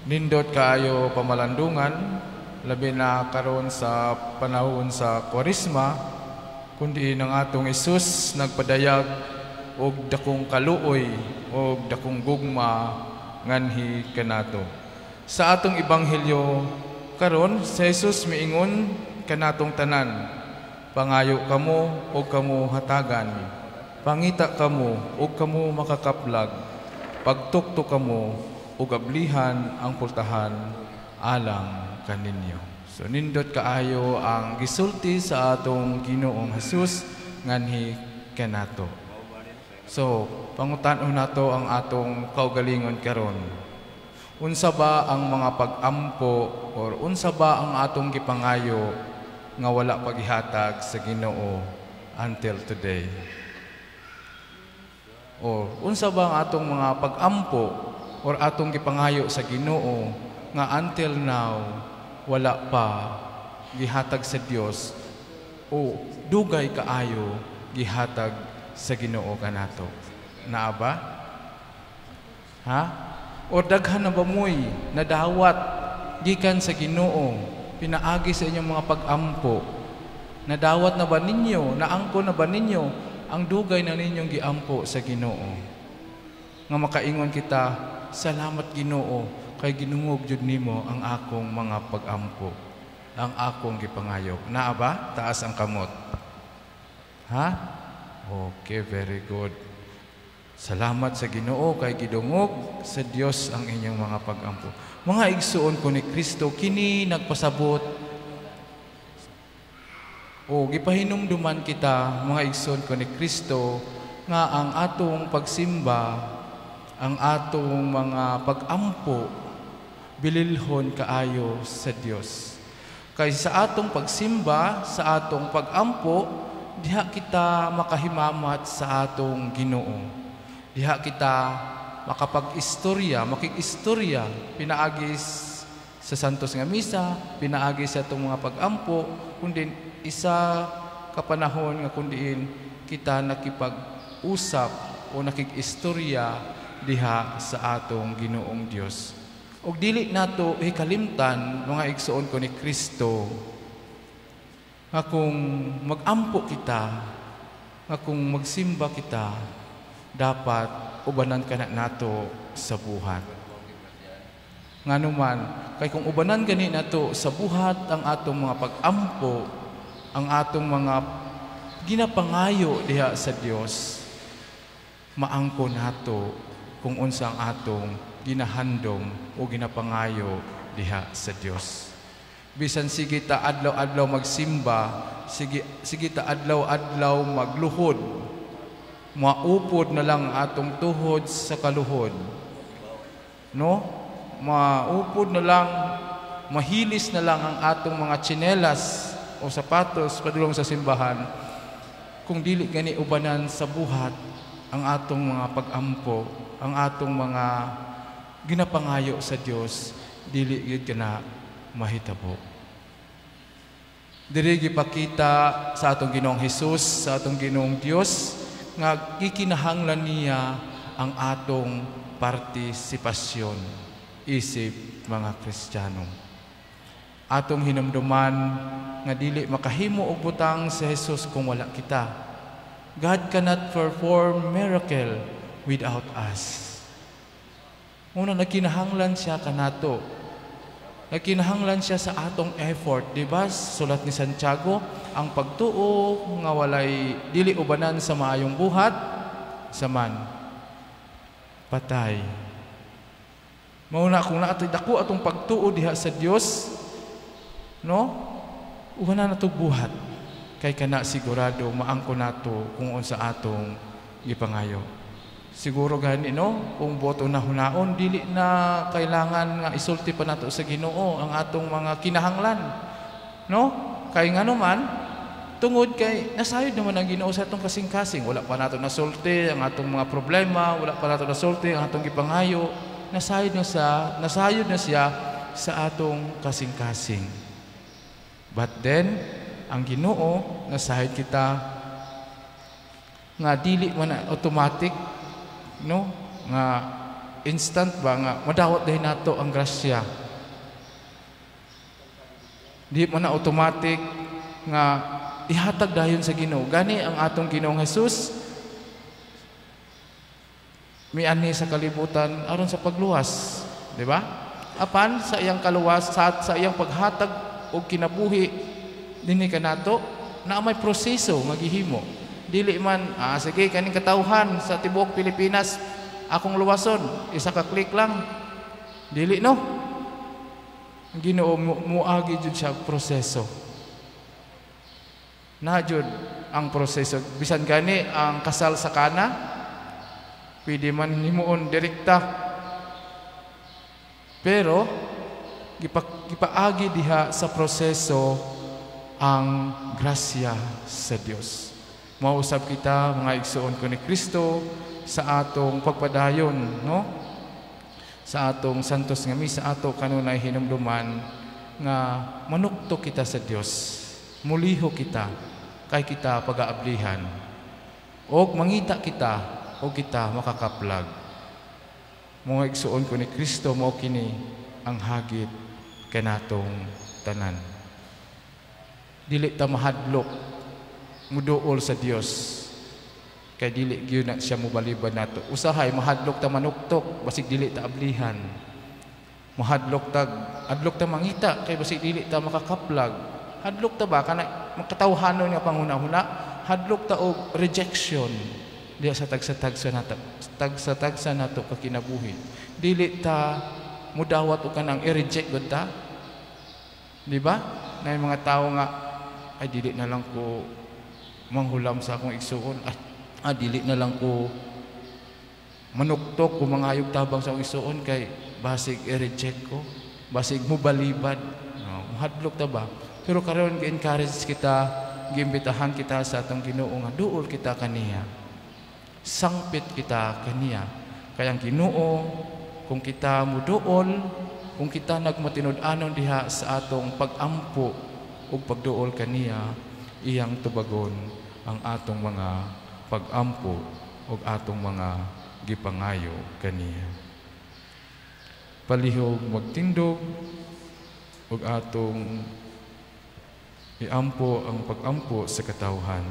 Nindot kaayo pamalandungan, labi na karon sa panahon sa Kwaresma, kundi ang atong Hesus nagpadayag og dakong kaluoy og dakong gugma nganhi kanato. Sa atong ebanghelyo karon, si Jesus miingon kanatong tanan: "Pangayo kamo og kamo hatagan, pangita kamo og kamo makakaplag, pagtuktok kamo ug ablihan ang pultahan alang kaninyo." So nindot kaayo ang gisulti sa atong Ginoong Hesus nganhi kanato. So pangutan-on nato ang atong kaugalingon karon. Unsa ba ang mga pag-ampo or unsa ba ang atong gipangayo nga wala paghihatag sa Ginoo until today? Or unsa ba ang atong mga pag-ampo or atong gipangayo sa Ginoo nga until now wala pa gihatag sa Dios o dugay kaayo gihatag sa Ginoo kanato? Naa ba? Ha? O daghan na ba mo'y nadawat gikan sa Ginoo pinaagi sa inyong mga pag-ampo? Nadawat na ba ninyo, naangko na ba ninyo ang dugay na ninyong giampo sa Ginoo? Nga makaingon kita, "Salamat, Ginoo, kay gidungog jud nimo ang akong mga pag-ampo, ang akong gipangayo." Naa ba? Taas ang kamot. Ha? Okay, very good. Salamat sa Ginoo kay gidungog sa Dios ang inyong mga pag-ampo. Mga igsuon ko ni Kristo, kini nagpasabot o gipahinumduman kita, mga igsuon ko ni Kristo, nga ang atong pagsimba, ang atong mga pag-ampo, bililhon kaayo sa Dios. Kay sa atong pagsimba, sa atong pag-ampo, diha kita makahimamat sa atong Ginoo. Diha kita makapag-istorya, makig-istorya, pinaagi sa Santos nga Misa, pinaagi sa atong mga pag-ampo, kundi isa ka panahon nga kundiin kita nakipag-usap o nakig-istorya diha sa atong Ginoong Dios. Og dili nato hikalimtan, mga igsuon ko ni Kristo, nga kung mag-ampo kita, nga kung magsimba kita, dapat ubanan kana nato sa buhat. Ngano man, kay kung ubanan gani nato sa buhat ang atong mga pag-ampo, ang atong mga ginapangayo diha sa Dios, maangko nato kung unsa ang atong ginahandom o ginapangayo diha sa Dios. Bisan sige ta adlaw-adlaw magsimba, sige sige ta adlaw-adlaw magluhod, maupod na lang ang atong tuhod sa kaluhod. No? Maupod na lang, mahilis na lang ang atong mga tsinelas o sapatos padulong sa simbahan. Kung dili gani ubanan sa buhat ang atong mga pag-ampo, ang atong mga ginapangayo sa Dios, dili gyud kana mahitabo. Diri gipakita sa atong Ginoong Hesus, sa atong Ginoong Dios, nga gikinahanglan niya ang atong partisipasyon isip mga Kristiyano. Atong hinumduman nga dili makahimo og butang si Jesus kung wala kita. God cannot perform miracle without us. Una, nagkinahanglan siya kanato. Nagkinahanglan siya sa atong effort, di ba? Sulat ni Santiago, ang pagtuo nga walay dili ubanan sa maayong buhat, saman patay. Mao na kung naa toy dako atong pagtuo diha sa Dios, no? Ubanan nato buhat. Kay kana sigurado maangko nato kung unsa atong gipangayo. Siguro gani, no, kung boto na hunaon, dili na kailangan nga isulti pa nato sa Ginoo ang atong mga kinahanglan. No? Kay ngano man, tungod kay nasayod naman ang Ginoo sa atong kasing-kasing. Wala pa nato nasulti ang atong mga problema, wala pa nato nasulti ang atong gipangayo. Nasayod na siya sa atong kasing-kasing. But then ang Ginoo nasayod kita nga dili man na automatic, no, nga instant ba nga madawat dayon nato ang grasya. Di man na automatic nga ihatag dayon sa Ginoo. Gani ang atong Ginoong Jesus mianhi sa kalibutan aron sa pagluwas, di ba? Apan sa iyang kaluwas, sa iyang paghatag og kinabuhi dinhi kanato, na may proseso nga gihimo. Dili man, "Sige, kaning katawhan sa tibuok Pilipinas akong luwason, isa ka click lang." Dili, no? Ang Ginoo muagi jud siya proseso. Na jud ang proseso. Bisan gani ang kasal sa Kana, pwede man himuon direkta. Pero gipaagi diha sa proseso ang grasya sa Dios. Mausab kita, mga igsuon ko ni Kristo, sa atong pagpadayon, no? Sa atong santos nga misa, ato kanunay hinumduman nga manuktok kita sa Dios. Muliho kita kay kita pagaablihan. Og mangita kita og kita makakaplag. Mga igsuon ko ni Kristo, mao kini ang hagit kanatong tanan. Dili ta mahadlok muduol sa Dios kay dili gyud na siya mobalibad nato. Usahay mahadlok ta manuktok basig dili ta ablihan. Mahadlok ta, adlok ta mangita kay basig dili ta makakaplag. Hadlok ta ba kana makatawhanon nga panghuna-huna, hadlok ta og rejection diha sa tagsa-tagsa nato, tagsa-tagsa nato ka kinabuhi. Dili ta mudawat og kanang i-reject gud ta. Di ba? Na yung mga tao nga, "Ay, dili na lang ko manghulam sa akong igsuon. Ay, dili na lang ko manuktok kung mangayog tabang sa akong igsuon kay basig i-reject ko, basig mubalibad." No, mahadlok ta ba? Pero karon gi-encourage kita, giimbitahan kita sa atong Ginoo nga duol kita kaniya. Sangpit kita kaniya. Kaya ang Ginoo, kung kita muduol, kung kita nagmatinud-anon diha sa atong pag-ampo ug pagduol kaniya, iyang tubagon ang atong mga pag-ampo ug atong mga gipangayo kaniya. Palihog magtindog ug atong iampo ang pag-ampo sa katawhan.